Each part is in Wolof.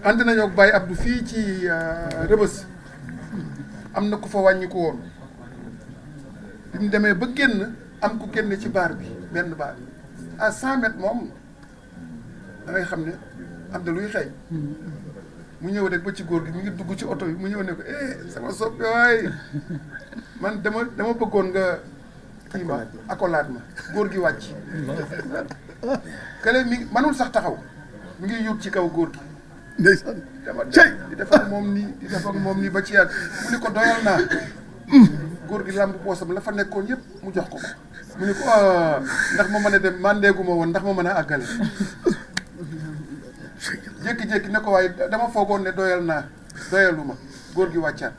ànd nañoo ak Baye Abdou fii ci Rëbës am na ku fa wàññi ko woon bi mu demee ba génn am ku génne ci baar bi benn baar à 100 mètres moom da ngay xam ne am na luy xeeñ mu ñëw rek ba ci góor gi mu ngi dugg ci oto bi mu ñëw ne ko sama soppe waay man dama bëggoon nga kii ma accolade ma góor gi wàcc kële mi manul sax taxaw mi ngi yut ci kaw góor gi ndeysaan dama di def ak moom nii di def ak moom nii ba ci yàgg mu ni ko doyal naa góor gi làmb poosam la fa nekkoon yëpp mu jox ko mu ni ko ndax ma mën a dem mandeeguma woon ndax ma mën a àggale jékki-jékki ne ko waaye dama foogoon ne doyal naa doyaluma góor gi wàccaat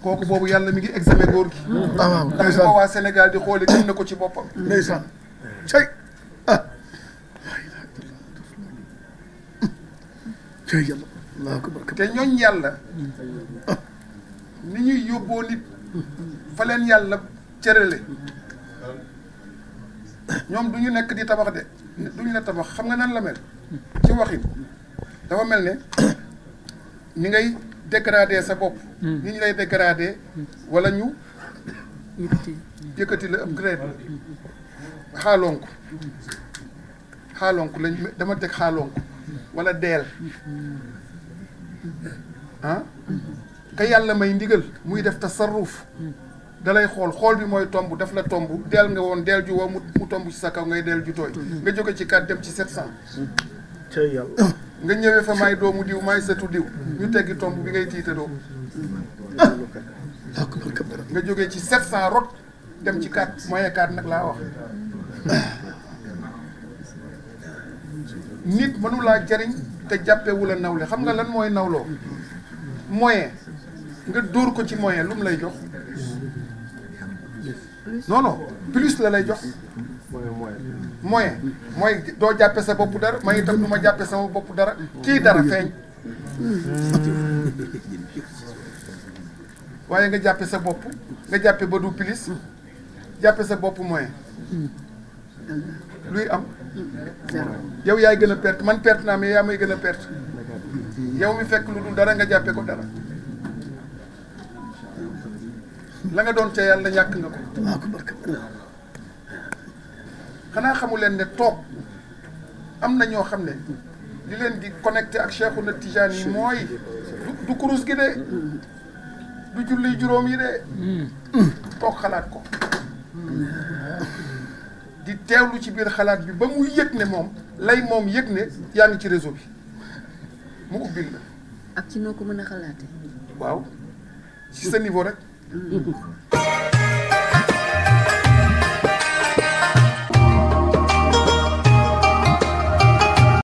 kooku boobu yàlla mi ngi examen góor gi waaw ndax ko waa Sénégal di xoole gën na ko ci boppam ndeysaan cey cey yàlla allahu akbar te ñooñ yàlla ni ñuy yóbboo nit fa leen yàlla cërale ñoom du ñu nekk di tabax de duñu la tabax xam nga nan la mel ci waxin dafa mel ne ni ngay dégradé sa bopp ni ñu lay dégradé wala ñu yëkkati la upgrade xaalonk lañ dama teg xaalonk wala deel ka yàlla may ndigal muy def tasarruf dalay xool bi mooy tomb daf la tomb deel nga woon deel ju woo mu tomb ci sa kaw ngay deel ju tooy nga jóge ci 4 dem ci 700 cey yàlla nga ñëwee fa maay doomu diw maay sëtu diw ñu teggi tomb bi ngay tiitaroo nga jógee ci 700 rot dem ci 4 moyen 4 nag laa wax nit mënulaa jariñ te jàppewu la nawle xam nga lan mooy nawloo moyen nga dóor ko ci moyen lu mu lay jox non plus la lay jox moyen mooy doo jàppe sa bopp dara man itam du ma jàppe sama bopp dara kii dara feeñ waaye nga jàppe sa bopp nga jàppe ba du plus jàppe sa bopp moyen luy am yow yaay gën a perte man perte naa mais yaa may gën a perte yow mi fekk lu dul dara nga jàppe ko dara la nga doon ca yàlla ñàkk nga ko xanaa xamu leen ne toog am na ñoo xam ne li leen di connecté ak Cheikhouna Tidiane yi mooy du kurus gi de du julli juróom yi de toog xalaat ko di teewlu ci biir xalaat bi ba mu yëg ne moom lay moom yëg ne yaa ngi ci réseau bi mu ubbil la ak ci noo ko mën a xalaate waaw ci sa niveau rek